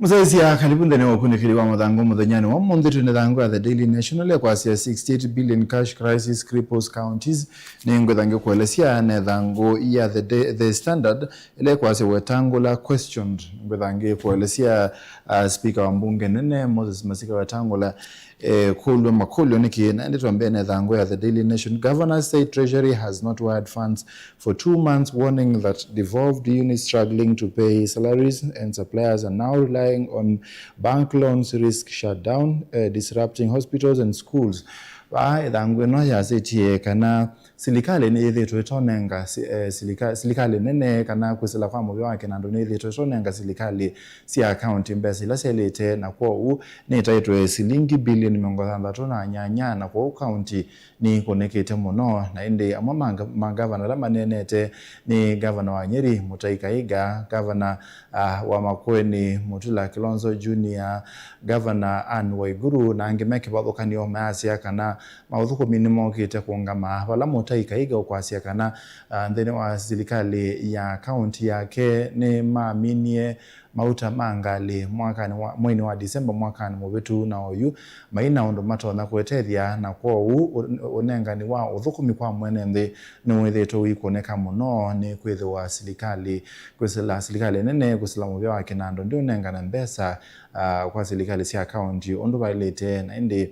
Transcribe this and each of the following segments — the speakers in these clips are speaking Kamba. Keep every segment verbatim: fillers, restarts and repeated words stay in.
Mũsyaĩĩsya, kalivu nthĩnĩ wa ũkunĩkĩli wa mathangũ mũthenyanĩ wa ũmũnthĩ. Twĩ na ĩthangũ ya The Daily Nation ĩla ĩkwasya, sixty-eight billion cash crisis cripples counties. Nĩngwĩtha ngĩkũelesya na ĩthangũ ya The, Da- The Standard ĩla ĩkwasya, Wetangula questioned. Nĩngwĩtha ngĩkũelesya, uh, speaker wa mbunge nene Moses Masika Wetangula, eh, kũlw'a makũlyo nĩkĩ. Na ĩndĩ twambĩe na ĩthangũ ya The Daily Nation. Governors say Treasury has not wired funds for two months, warning that devolved units struggling to pay salaries and suppliers are now relying on bank loans risk shutdown, eh, disrupting hospitals and schools. Vaa ĩthangũ ĩno yasĩtie kana silikalĩ nĩyĩthĩtwe ĩtonenga si- eh, silika- silikalĩ nene, kana kwĩsĩla kwa mũvĩa wa kĩnandũ nĩyĩthĩtwe ĩtonenga silikalĩ sya kaunti mbesa ila syaĩlĩte, na kwoou nĩtaĩtwe silingi bilioni mĩongo thanthatũ na nyanya, na kwoou kaunti nĩkũnĩkĩte mũno. Na ĩndĩ amwe ma nga- ma ngavana ala maneenete nĩ ngavana wa Nyeri, Mutahi Kahiga, ngavana, ah, wa Makueni, Mutula Kilonzo Junior, ngavana Anne Waiguru, na angĩ me kĩvathũkany'o, mayasya kana maũthũkũmi nĩmokĩte kũũngama vala Mutahi Kahiga ũkwasya kana, ah, nthĩnĩ wa silikalĩ ya kaunti yake nĩmaminie mauta ma ngalĩ mwakanĩ wa, mweinĩ wa Disemba mwakanĩ mũvĩtu, na oyu mai na ũndũ matonya kwĩtethya, na kwoou ũ- ũnengani wa ũthũkũmi kwa mwene nthĩ nĩwĩthĩtwe ũikũnĩka mũno nĩ kwĩthĩwa silikalĩ, kwĩsĩla silikalĩ nene kwĩsĩla mũvĩa wa kĩnandũ ndĩũnengane mbesa, ah, kwa silikalĩ sya kaunti ũndũ vaĩlĩte. Na ĩndĩ,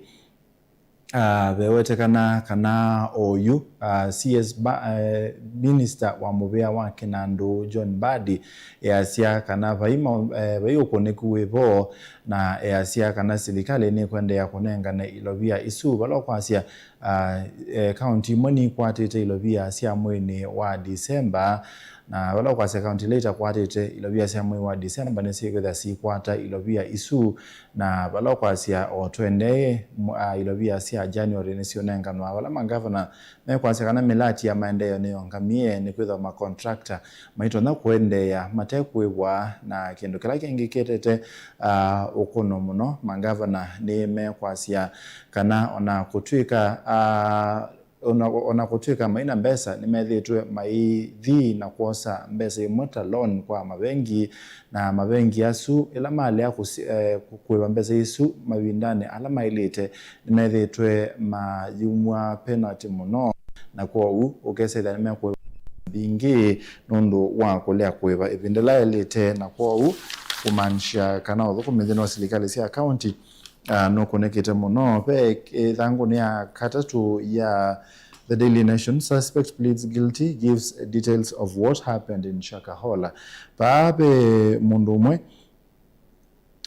ah, vewetekana kana oyu, ah, C S ba, eh, minista wa mũvĩa wa kĩnandũ John Mbadi easya kana vai ma- eh, vai ũkũnĩku wĩ vo, na easya kana silikalĩ nĩkwendeea kũnengane ilovia isu, vala ũkwasya, ah, eh, kaunti imwe nikwatĩte ilovia sya mweinĩ wa Disemba, na vala ũkwasya kaunti ila itakwatĩte ilovia sya mwei wa Disemba nĩsyĩkwĩthĩa sikwata ilovia isu, na vala ũkwasya o tũendee mw- ah, ilovia sya January nĩsyũnenganwa vala mangavana mekwasya kana mĩlati ya maendeeo nĩyongamie, nĩkwĩthĩwa makontrakta maitonya kũendeea matekwĩw'a, na kĩndũ kĩla kĩngĩ kĩetete, ah, ũkũno mũno, mangavana nĩmekwasya kana ona kũtw'ĩka, ah, ona, ona kũtw'ĩka mai na mbesa, nĩmethĩĩtwe maithi na kwosa mbesa imwe ta loan kwa mavengi, na mavengi asu ĩla malea kũsi- eh, kũ- kũĩva mbesa isu mavindanĩ ala maĩlĩte, nĩmethĩĩtwe mayumw'a penalty mũno, na kwoou ũkesethĩa nĩmekũĩva mbingĩ nũndũ wa kũlea kũĩva ĩvinda ĩla yaĩlĩte, na kwoou kũmaanisha kana ũthũkũmi nthĩnĩ wa silikalĩ sya kaunti, ah, nũkũnĩkĩte mũno. Ve ĩthangũnĩ ya katatũ ya The Daily Nation, suspect pleads guilty, gives details of what happened in Shakahola. Vaa ve mũndũ ũmwe,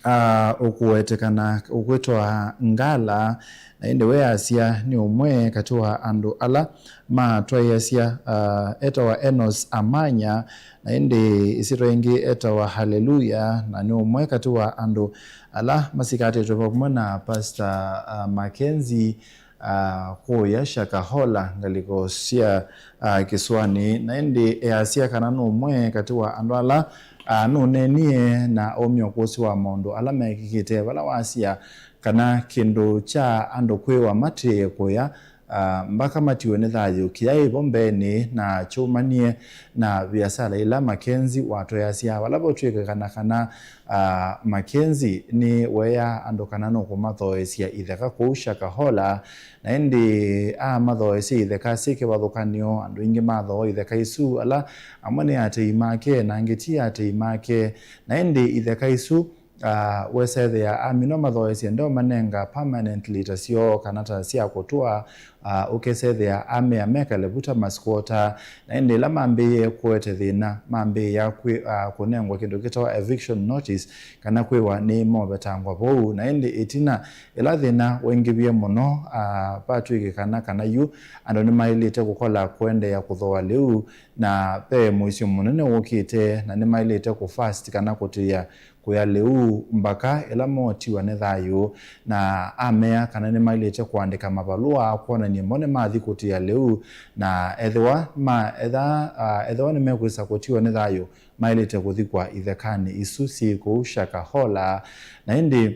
ah, ũkũwetekana ũkwĩtwa Ngala, na ĩndĩ we asya nĩ ũmwe katĩ wa andũ ala matwaĩasya, ah, etawa Enos Amanya, na ĩndĩ ĩsyĩtwa yĩngĩ etawa Haleluya, na nĩ ũmwe katĩ wa andũ ala masikatĩtwe vamwe na Pastor, ah, Mackenzie, ah, kũya Shakahola, ngalĩko sya, ah, kĩsũanĩ, na ĩndĩ easya kana nĩ ũmwe katĩ wa andũ ala, ah, nũneenie na aumya ũkũsĩ wa maũndũ ala mekĩkĩte, vala wasya kana kĩndũ kya andũ kwĩwa matĩĩe kũya, ah, mbaka matiwe nĩ thayũ kĩyaĩ vo mbeenĩ, na kyũmanie na viasala ila Mackenzie watweasya, vala votw'ĩkana kana, ah, Mackenzie nĩweeaa andũ kana nũkũmathoesya itheka kũu Shakahola, na ĩndĩ amathoesya itheka syĩ kĩvathũkany'o. Andũ aingĩ mathooa itheka isu, ala amwe nĩ atei make na angĩ ti atei make, na ĩndĩ itheka isu, ah, wesethĩa aminwa mathoesye ndeũmanenga permanently ta syoo kana ta sya kũtũa, ah, ũkesethĩa amea mekale vu ta masquatter, na ĩndĩ ĩla mambĩĩe kũete thĩna, mambĩĩa kwĩ, ah, kũnengwa kĩndũ kĩtawa eviction notice, kana kwĩwa nĩmovetangwa vau. Na ĩndĩ ĩtina ĩla thĩna waingĩvie mũno, ah, vatw'ĩkĩkana kana yu andũ nĩmaĩlĩte kũkola kũendeea kũthooa lĩu, na ve mũisyo mũnene wũkĩte, na nĩmaĩlĩte kũ fast kana kũtĩĩa kũya lĩu mbaka ĩla mootiwa nĩ thayũ, na amea kana nĩmaĩlĩte kũandĩka mavalũa kwonany'a mo nĩmathi kũtĩĩa lĩu, na ethĩwa ma, etha, ah, ethĩwa nĩmekwĩsa kũtiwa nĩ thayũ, maĩlĩte kũthikwa ithekanĩ isu syĩ kũu Shakahola. Na ĩndĩ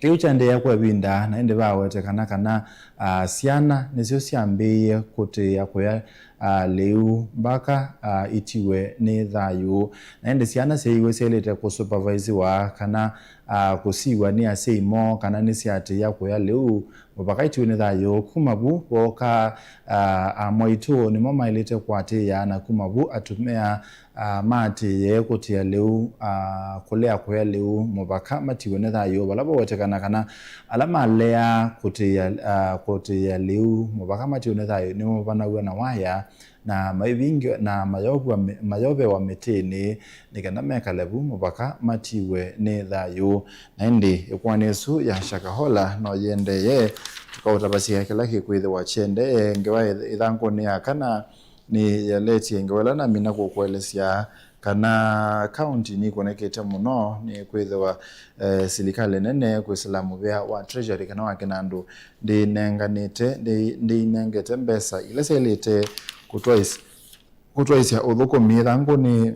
kĩu kyaendeea kwa ĩvinda, na ĩndĩ vawetekana kana, ah, syana nĩsyo syambĩĩe kũtĩĩa kũya, ah, lĩu mbaka, ah, itiwe nĩ thayũ. Na ĩndĩ syana syaiwe syaĩlĩte kũsupervisiwa kana, ah, kũsiw'a nĩ asyai moo kana nĩsyatĩĩa kũya lĩu mũvaka itiwe nĩ thayũ. Kuma vu vooka, ah, amwaitũ nĩmo maĩlĩte kũatĩĩa, na kuma vu atumĩa, ah, maatĩĩe kũtĩa lĩu, ah, kũlea kũya lĩu mũvaka matiwe nĩ thayũ, vala vawetekana kana ala malea kũtĩĩa, ah, kũtĩĩa lĩu mũvaka matiwe nĩ thayũ nĩmovanaw'a na waya, na maivingĩ-, na mayovewa mĩ-, mayovewa mĩtĩnĩ, nĩ kana mekale vu mũvaka matiwe nĩ thayũ. Na ĩndĩ ĩkoani ĩsu ya Shakahola no yĩendee, tũkaũtavasya kĩla kĩkwĩthĩwa kyendee. Ngewa ĩth-, ĩthangũnĩ ya kana nĩyaletye ngewa ĩla namina kũkũelesya kana kaunti nĩkũnĩkĩte mũno nĩ kwĩthĩwa, eh, silikalĩ nene kwĩsĩla mũvĩa wa Treasury kana wa kĩnandũ ndĩnenganĩte, ndĩ-, ndĩinengete mbesa ila syaĩlĩte kũtwaĩs-, kũtwaĩsya ũthũkũmi. Ĩthangũnĩ,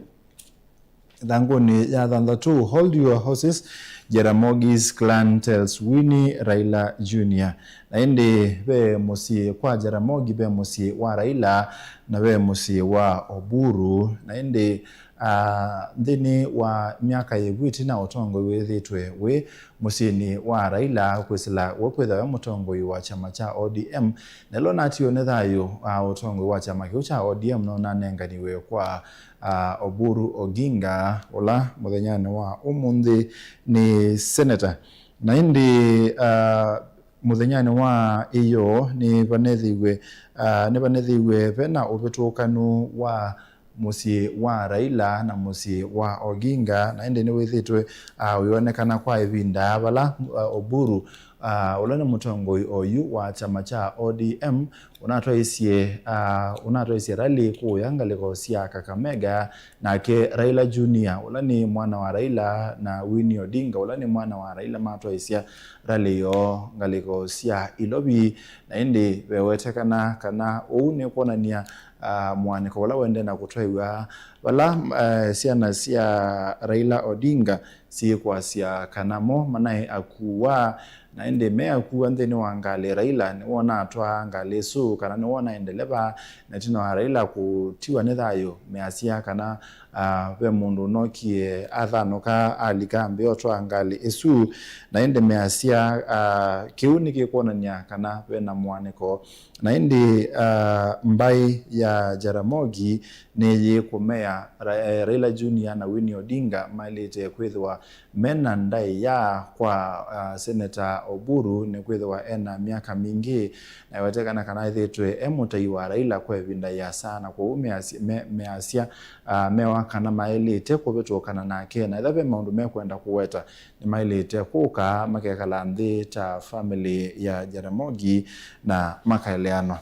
ĩthangũnĩ ya thanthatũ, Hold Your Horses, Jaramogi's Clan Tells Winnie Raila Junior. Na ĩndĩ ve mũsyĩ kwa Jaramogi, ve mũsyĩ wa Raila, na ve mũsyĩ wa Oburu. Na ĩndĩ, ah, nthĩnĩ wa myaka yĩvu ĩtina ũtongoi wĩthĩtwe wĩ mũsyĩnĩ wa Raila, kwĩsĩla we kwĩthĩwa we mũtongoi wa kyama kya O D M, na ĩla ũnatiwe nĩ thayũ, ah, ũtongoi wa kyama kĩu kya O D M no nanenganiwe kwa, ah, Oburu Oginga, ũla mũthenyanĩ wa ũmũnthĩ nĩ seneta. Na ĩndĩ, ah, mũthenyanĩ wa ĩyoo nĩvanethĩiwe, ah, nĩvanethĩiwe vena ũvĩtũkanu wa mũsyĩ wa Raila na mũsyĩ wa Oginga, na ĩndĩ nĩwĩthĩtwe, ah, ũyonekana kwa ĩvinda vala, ah, Oburu, ah, ũla nĩ mũtongoi oyu wa kyama kya O D M, ũnatwaisye, ah, ũnatwaisye rally kũya ngalĩko sya Kakamega, nake Raila Junior, ũla nĩ mwana wa Raila, na Winnie Odinga, ũla nĩ mwana wa Raila, matwaisya rally yoo ngalĩko sya Ilovi, na ĩndĩ vewetekana kana ũu nĩ kwonany'a, ah, mũaanĩko ũla ũendee na kũtwaĩw'a vala, eh, syana sya Raila Odinga syĩkwasya kana mo manaĩ akuwa, na ĩndĩ me akuwa nthĩnĩ wa ngalĩ. Raila nĩwe ũnatwaa ngalĩ ĩsu, kana nĩwe ũnaĩ ndeleva, na ĩtina wa Raila kũtiwa nĩ thayũ, measya kana, ah, ve mũndũ ũnokie athanũka alika ambĩa ũtwaa ngalĩ ĩsu, na ĩndĩ measya, ah, kĩu nĩkĩkwonany'a kana ve na mũaanĩko. Na ĩndĩ, ah, mbaĩ ya Jaramogi nĩyĩkũmea Ra-, eh, Raila Junior na Winnie Odinga maĩlĩte kwĩthĩwa me na ndaĩa kwa, ah, Seneta Oburu, nĩkwĩthĩwa e na myaka mingĩ, na ĩwetekana kana ethĩĩtwe e mũtai wa Raila kwa ĩvinda ĩasa, na kwoou measya, me-, measya, ah, mewa kana maĩlĩte kũvĩtũkana nake, na ethĩwa ve maũndũ mekwenda kũweta, nĩmaĩlĩte kũka makekala nthĩ ta famĩlĩ ya Jaramogi na makaeleanwa.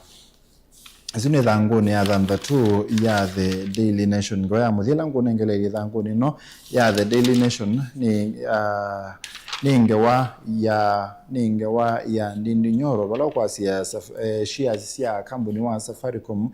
Ĩsu nĩ ĩthangũnĩ ya thanthatũ ya The Daily Nation. Ngewa ya mũthya ĩla ngũnengeleelye ĩthangũnĩ ĩno ya The Daily Nation nĩ, ah, nĩ ngewa ya, nĩ ngewa ya Ndindi Nyoro, vala ũkwasya saf-, eh, shares sya kambuni wa Safaricom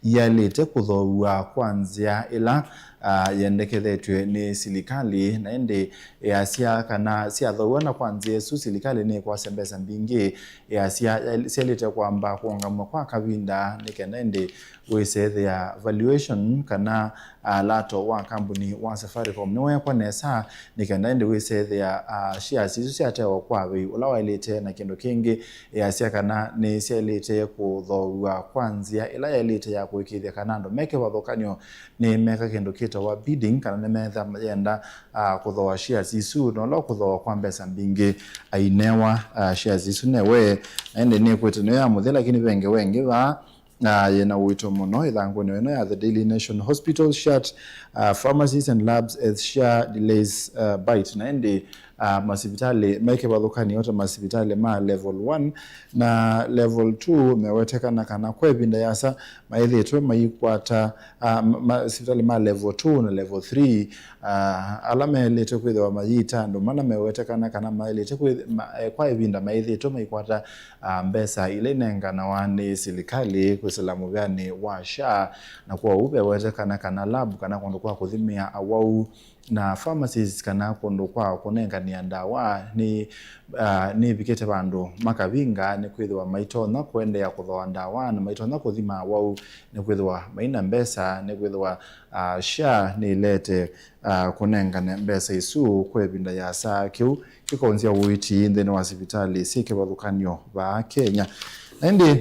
ialĩte kũthooaw'a kwa nzĩa ĩla, ah, yendekethetw'e nĩ silikalĩ, na ĩndĩ easya kana syathoaw'a na kwa nzĩa ĩsu, silikalĩ nĩkwasya mbesa mbingĩ. Easya syalĩte kwamba kũũngamw'a kwa kavinda nĩ kenda ĩndĩ wĩsethĩa valuation kana, ah, lato wa kambuni wa Safaricom nĩweekwa nesa, nĩ kenda ĩndĩ wĩsethĩa, ah, shares isu syatewa kwa vei ũla waĩlĩte. Na kĩndũ kĩngĩ, easya kana nĩsyaĩlĩte kũthooaw'a kwa nzĩa ĩla yaĩlĩte ya kũĩkĩĩthya kana andũ me kĩvathũkany'o nĩmeka kĩndũ kĩtawa bidding, kana nĩmetha mayenda, ah, kũthooa shares isu, na ũla ũkũthooa kwa mbesa mbingĩ ainewa, ah, shares isu newe. Na ĩndĩ nĩkwĩte nĩyo ya mũthya, lakini ve ngewa ĩngĩ vaa, ah, yĩna ũito mũno ĩthangũnĩ ĩno ya The Daily Nation. Hospitals shut, ah, pharmacies and labs as SHA delays, ah, bite. Na ĩndĩ, ah, masivitalĩ me kĩvathũkany'o ta masivitalĩ ma level one na level two mewetekana kana kwa ĩvinda yasa maĩthĩtwe maikwata, ah, ma-, ma-, sivitalĩ ma level two na level three, ah, ala maĩlĩte kwĩthĩwa mayĩita andũ mana mewetekana kana maĩlĩte kwĩ-, ma-, eh, kwa ĩvinda maĩthĩtwe maikwata, ah, mbesa ila inenganawa nĩ silikalĩ kwĩsĩla mũvĩanĩ wa SHA, na kwoou vewetekana kana lab kana kũndũ kwa kũthimĩa awau na pharmacies kana kũndũ kwa kũnengani ya ndawa nĩ, ah, nĩvikĩte vandũ makavinga, nĩkwĩthĩwa maitonya kũendeea kũthooa ndawa na maitonya kũthima awau, nĩkwĩthĩwa maina mbesa, nĩkwĩthĩwa, ah, SHA nĩilete, ah, kũnengane mbesa isu kwa ĩvinda yĩasa. Kĩu kĩkonzya ũiiti nthĩnĩ wa sivitalĩ syĩ kĩvathũkany'o vaa Kenya. Na ĩndĩ,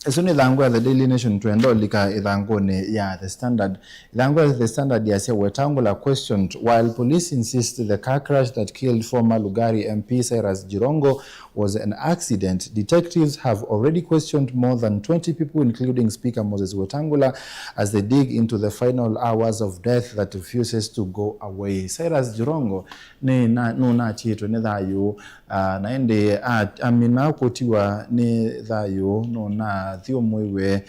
ĩsu nĩ ĩthangũ ya The Daily Nation. Twenda ũlika ĩthangũnĩ ya The Standard. Ĩthangũ ya The Standard yasya, Wetangula questioned while police insist the car crash that killed former Lugari M P Cyrus Jirongo was an accident. Detectives have already questioned more than twenty people, including Speaker Moses Wetangula, as they dig into the final hours of death that refuses to go away. Cyrus Jirongo nĩ na, nũnakyĩtwe nĩ thayũ, ah, na ĩndĩ a-, amina kũtiwa nĩ thayũ, nũnathyũmũiwe.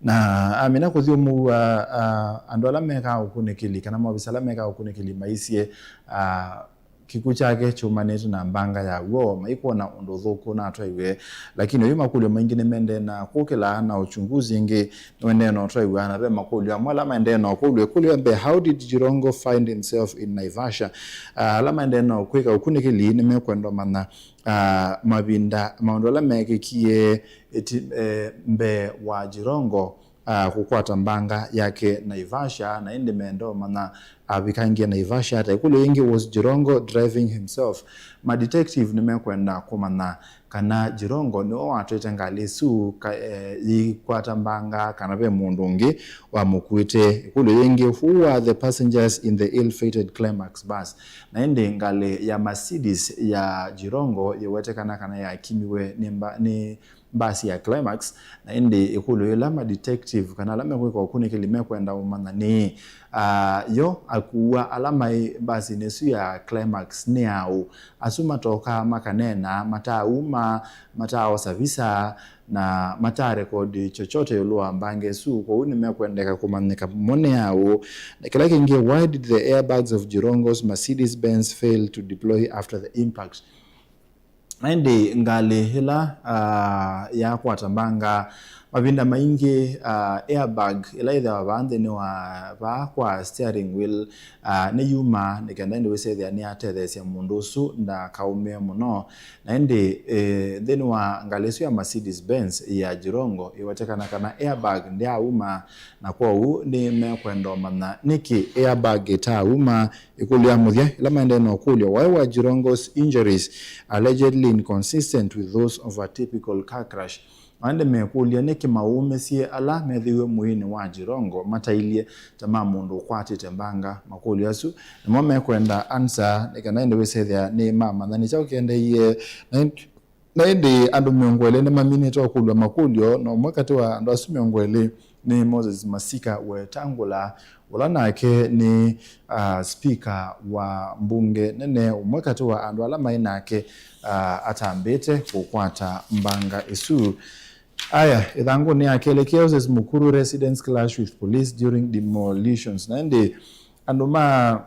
Na amina kũthyũmũw'a, ah, andũ ala mekaa ũkunĩkĩli kana maovisa ala mekaa ũkunĩkĩli maisye, ah, kĩkw'ũ kyake kyumanĩte na mbanga ya w'o, maikwona ũndũ ũthũku natwaiwe. Lakini oyu makũlyo maingĩ nĩmaendee na kũkĩla, na uchunguzi ĩngĩ nĩũendee na ũtwaiwa, na ve makũlyo amwe ala maendee na ũkũlw'a. Ĩkũlyo ya mbee, how did Jirongo find himself in Naivasha? Ah, ala maendee na kwĩka ũkunĩkĩli nĩmekwenda ũmanya, ah, mavinda, maũndũ ala meekĩkie ĩti-, eh, mbee wa Jirongo, ah, kũkwata mbanga yake Naivasha, na ĩndĩ meenda ũmanya avikangie Naivasha ata. Ĩkũlyo yĩngĩ, was Jirongo driving himself? Ma detective nĩmekwenda kũmanya kana Jirongo nĩwe watwĩte ngalĩ ĩsu ka-, eh, yĩikwata mbanga kana ve mũndũ ũngĩ wamũkuĩte. Ĩkũlyo yĩngĩ, who were the passengers in the ill-fated Climax bus? Na ĩndĩ ngalĩ ya Mercedes ya Jirongo yĩwetekana kana yakimiwe nĩ mba-, nĩ mbasi ya Climax, na ĩndĩ ĩkũlyo yĩla ma detective kana ala mekwĩka ũkunĩkĩli mekwenda ũmanya nĩ, ah, yo akuua ala maĩ mbasinĩ ĩsu ya Climax nĩ aũ? Asu matokaa makaneena, mataauma, mataaosa visa, na mataarekodi chochote ĩũlũ wa mbanga ĩsu, kwoou nĩmekwendeka kũmanyĩka mo nĩ aũ. Na kĩla kĩngĩ, why did the airbags of Jirongo's Mercedes Benz fail to deploy after the impact? Na ĩndĩ ngalĩ ĩla, ah, yakwata mbanga, mavinda maingĩ, ah, airbag ĩla yĩthĩawa vaa nthĩnĩ wa vaa kwa steering wheel, ah, nĩyuma, nĩ kenda ĩndĩ wĩsethĩa nĩyatetheesya mũndũ ũsu ndakaũmĩe mũno. Na ĩndĩ, eh, nthĩnĩ wa ngalĩ ĩsu ya Mercedes Benz ya Jirongo, ĩwetekana kana airbag ndyauma, na kwoou nĩmekwenda ũmanya nĩkĩ airbag ĩtaauma. Ĩkũlyo ya mũthya ĩla maendee na ũkũlyo, why were Jirongo's injuries allegedly inconsistent with those of a typical car crash? Na ĩndĩ mekũlya nĩkĩ maũũmĩsye ala methĩiwe mwĩĩnĩ wa Jirongo matailye ta ma mũndũ ũkwatĩte mbanga? Makũlyo asu nĩmo mekwenda answer, nĩ kana ĩndĩ wĩsethĩa nĩ mamanya nĩ kyaũ kĩendeeie. Na ĩndĩ Na ĩndĩ andũ mĩongo ĩlĩ nĩmaminĩte ũkũlw'a makũlyo, na ũmwe katĩ wa andũ asu mĩongo ĩlĩ nĩ Moses Masika Wetangula, ũla nake nĩ, ah, spika wa mbunge nene, ũmwe katĩ wa andũ ala maĩ nake, ah, atambĩte kũkwata mbanga ĩsu. Aya, ĩthangũnĩ ya kelĩ, K O Ss Mukuru residents clash with police during demolitions. Na ĩndĩ andũ ma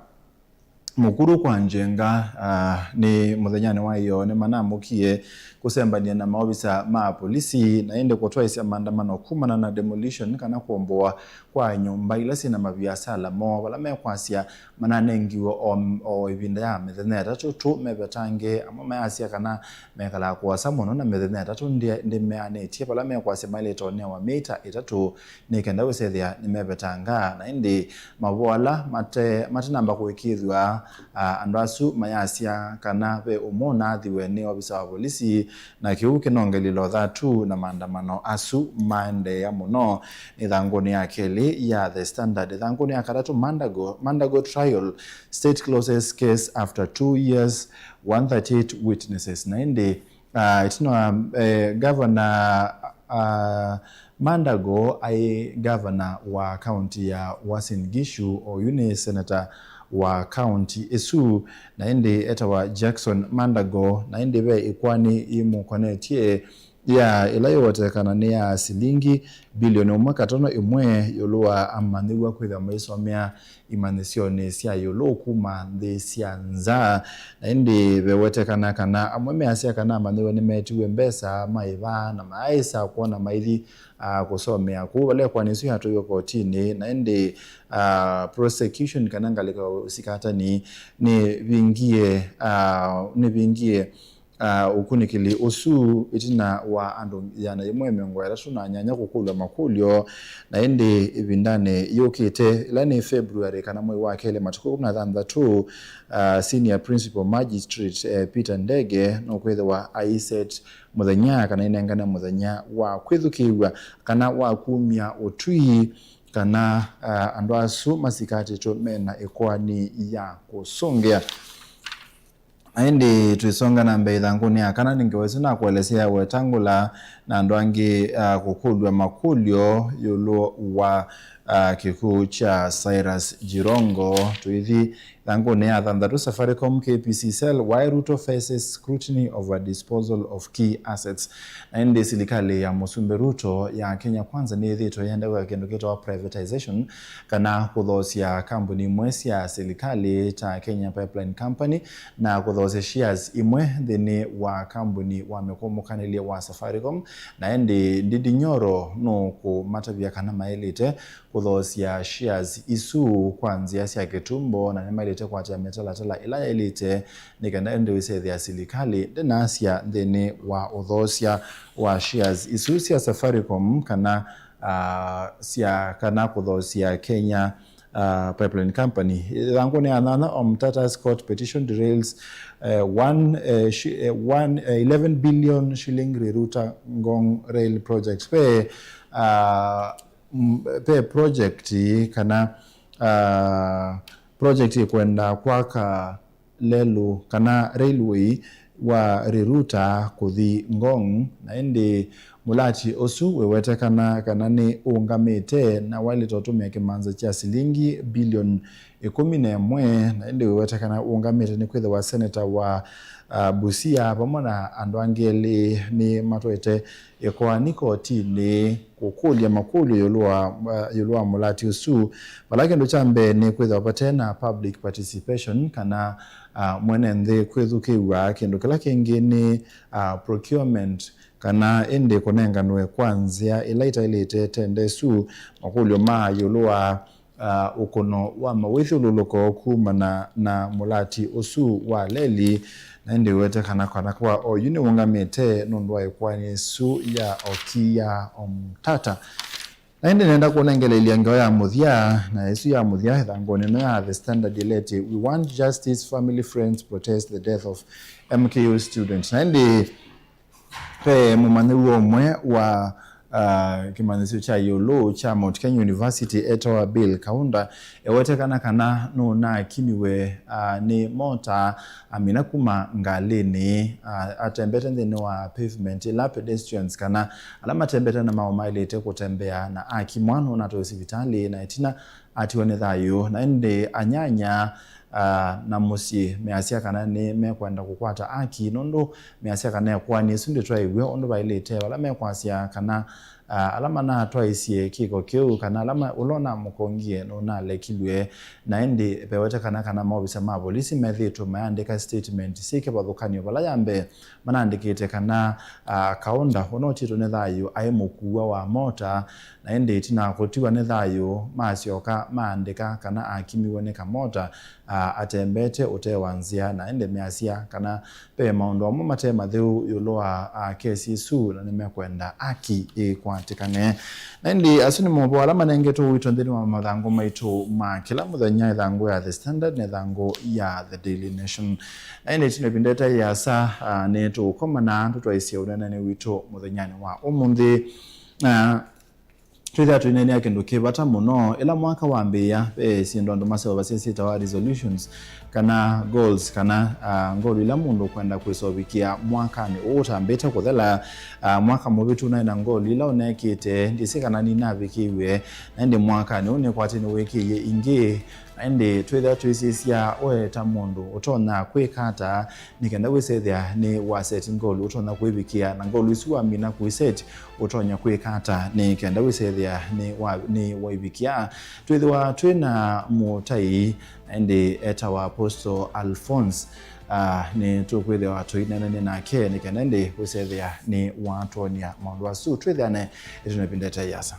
Mukuru kwa Njenga, ah, nĩ mũthenyanĩ wa ĩoo nĩmanamũkie kũsembany'a na maovisa ma polisi, na ĩndĩ kũtwaĩsya maandamano kumana na demolition kana kũombowa kwa nyũmba ila syĩ na maviasala moo, vala mekwasya mananengiwe o, o ĩvinda ya mĩthenya ĩtatũ tu mevetange. Amwe mayasya kana mekalaa kũasa mũno na mĩthenya ĩtatũ ndĩ-, ndĩmeanĩtye, vala mekwasya maĩlĩte ũnewa mĩita ĩtatũ nĩ kenda wĩsethĩa nĩmevetanga. Na ĩndĩ mavoo ala mate-, matanamba kũĩkĩĩthw'a, a, andũ asu mayasya kana ve ũmwe ũnaathiwe nĩ ovisa wa volisi, na kĩu kĩnongelile ũthatu na maandamano asu maendeea mũno. Nĩ ĩthangũnĩ ya kelĩ ya The Standard. Ĩthangũnĩ ya katatũ, Mandago, Mandago trial, state closes case after two years, one thirty-eight witnesses. Na ĩndĩ Ah, ĩtina wa, eh, Gavana, ah, Mandago aĩ gavana wa kaunti ya Uasin Gishu, oyu nĩ seneta wa kaunti ĩsu, na ĩndĩ etawa Jackson Mandago, na ĩndĩ ve ĩkoani imũkonetye, ya ĩla yĩwetekana nĩ ya silingi bilioni ũmwe katono ĩmwe ĩũlũ wa amanyĩw'a kwĩthĩwa maisomea imanyĩsyonĩ sya ĩũlũ kuma nthĩ sya nza. Na ĩndĩ vewetekana kana amwe measya kana amanyĩw'a nĩmetiwe mbesa maĩva na maaĩsa kwona maithi, ah, kũsomea kũu. Vala ĩkoani ĩsu yatwaiwe kotinĩ, na ĩndĩ, ah, prosecution kana ngalĩko ya ũsikatani nĩvingie, ah, nĩvingie ah, ũkunĩkĩli ũsu ĩtina wa andũ ĩana yĩmwe mĩongo ĩtatũ na nyanya kũkũlw'a makũlyo. Na ĩndĩ ĩvindanĩ yũkĩte, ĩla nĩ February kana mwei wa kelĩ, matukũ ĩkũmi na thanthatũ, ah, Senior Principal Magistrate, eh, Peter Ndege nũkwĩthĩwa aiset mũthenya kana ainengane mũthenya wa kwĩthukĩĩw'a kana wa kumya ũtwi kana, ah, andũ asu masikatĩtwe mena ĩkoani ya kũsũngĩa. Na ĩndĩ twĩsonga na mbee ĩthangũnĩ ya kana, nĩ ngewa ĩsu nakũelesya ya wetangũla na andũ angĩ, ah, kũkũlw'a makũlyo ĩũlũ wa, ah, kĩkw'ũ kya Cyrus Jirongo. Tũithi ĩthangũnĩ ya thanthatũ, Safaricom K P C Cell, why Ruto faces scrutiny over disposal of key assets. Na ĩndĩ silikalĩ ya Mũsumbĩ Ruto ya Kenya Kwanza nĩyĩthĩĩtwe yenda kwĩka kĩndũ kĩtawa privatization, kana kũthoosya kambuni imwe sya silikalĩ ta Kenya Pipeline Company, na kũthoosya shares imwe nthĩnĩ wa kambuni wa mĩkũmũkanĩlye wa Safaricom. Na ĩndĩ Ndindi Nyoro nũkũmatavya kana maĩlĩte kũthoosya shares isu kwa nzĩa sya kĩtumbo, na nĩmaĩlĩte kũatĩĩa mĩtalatala ĩla yaĩlĩte nĩ kenda ĩndĩ wĩsethĩa silikalĩ ndĩnasya nthĩnĩ wa ũthoosya wa shares isu sya Safaricom kana, ah, sya kana kũthoosya Kenya, ah, Pipeline Company. Ĩthangũnĩ ya nyanya, Omtata's court petition derails, eh, one, eh, shi-, eh, one, eh, eleven billion shilling Riruta Ngong Rail Project. Ve, ah, m-, ve project kana, ah, project ĩkwenda kwaka lelũ kana railway wa Riruta kũthi Ngong, na ĩndĩ mũlati ũsu wĩwetekana kana nĩ ũũngamĩte na waĩlĩte ũtũmĩa kĩmanza kya silingi bilioni ĩkũmi na ĩmwe, na ĩndĩ wĩwetekana ũũngamĩte nĩ kwĩthĩwa seneta wa, ah, Busia vamwe na andũ angĩ elĩ nĩ matwaĩte ĩkoani kotinĩ kũkũlya makũlyo ĩũlũ wa, ĩũlũ wa mũlati ũsu, vala kĩndũ kya mbee nĩ kwĩthĩwa vate na public participation kana, ah, mwene nthĩ kwĩthukĩĩw'a. Kĩndũ kĩla kĩngĩ nĩ, ah, procurement kana ĩndĩ kũnenganwe kwa nzĩa ĩla ĩtaĩlĩte tenda ĩsu. Makũlyo ma ĩũlũ wa ah, ũkũno wa mawĩthyũlũlũko kumana na mũlati ũsu wa leli, na ĩndĩ wĩwetekana kana kwa oyu nĩũũngamĩte nũndũ wa ĩkoani ĩsu ya oki ya Omtata. Na ĩndĩ nenda kũnengeleelya ngewa ya mũthya, na ĩsu ya mũthya ĩthangũnĩ ĩno ya The Standard yĩletye, "We want justice, family friends protest the death of M K U student." Na ĩndĩ Ve mũmanyĩw'a ũmwe wa, ah, kĩmanyĩsyo kya ĩũlũ kya Mount Kenya University etawa Bill Kaunda, ewetekana kana nũnakimiwe, ah, nĩ mota amina kuma ngalĩnĩ, ah, atembete nthĩnĩ wa pavement ĩla pedestrians kana ala matembete na maũ maĩlĩte kũtembea, na akimwa nũnatwaĩwe sivitalĩ na ĩtina atiwa nĩ thayũ. Na ĩndĩ anyanya, ah, na mũsyĩ measya kana nĩmekwenda kũkwata aki, nũndũ measya kana ĩkoani ĩsu ndĩtwaĩw'e ũndũ vaĩlĩte. Vala mekwasya kana, ah, ala manatwaisye kĩko kĩu kana ala ma-, ũla ũnamũkũngie nũnalekilw'e, na ĩndĩ vewetekana kana maovisa ma volisi methĩĩtwe mayandĩka statement syĩ kĩvathũkany'o, vala ya mbee manaandĩkĩte kana, ah, Kaunda ũnotĩtwe nĩ thayũ aĩ mũkuwa wa mota, na ĩndĩ ĩtina wa kũtiwa nĩ thayũ, masyoka maandĩka kana akimiwe nĩ kamota, ah, atembete ũtee wa nzĩa, na ĩndĩ measya kana ve maũndũ amwe mate matheu ĩũlũ wa, ah, kesi ĩsu, na nĩmekwenda aki ĩkwatĩkane. Na ĩndĩ asu nĩ maũvoo ala manengetwe ũito nthĩnĩ wa mathangũ maitũ ma kĩla mũthenya, ĩthangũ ya The Standard na ĩthangũ ya The Daily Nation. Na ĩndĩ ĩtina ĩvinda ĩtaĩ yĩasa, ah, nĩtũũkomana tũtwaĩsye ũneenanĩ witũ mũthenyanĩ wa ũmũnthĩ. Na twĩthĩa tũineenea kĩndũ kĩ vata mũno. Ĩla mwaka wambĩĩa, ve syĩndũ andũ maseũvasya syĩtawa resolutions, kana goals, kana, ah, ngolu ila mũndũ ũkwenda kwĩsovikĩa mwakanĩ ũũ ũtambĩte kũthela. Ah, mwaka mũvĩtu naĩ na ngolu ila ũnekĩte, ndĩsĩ kana ninavikĩiw'e, na ĩndĩ mwakanĩ ũũ nĩkwatĩ nĩwĩkĩie ingĩ. Ĩndĩ twĩthĩa tũisisya we ta mũndũ ũtonya kwĩka ata nĩ kenda wĩsethĩa nĩ waseti ngolu ũtonya kwĩvikĩa, na ngolu isu wamina kũiseti ũtonya kwĩka ata nĩ kenda wĩsethĩa nĩ wa, nĩ waivikĩa? Twĩthĩwa twĩ na mũtai, ĩndĩ etawa Apostle Alphonse. Ah, nĩ tũkwĩthĩwa tũineenany'a nake nĩ kenda ĩndĩ wĩsethĩa nĩ watwony'a maũndũ asu. Twĩthĩane ĩtũnepindete yasa.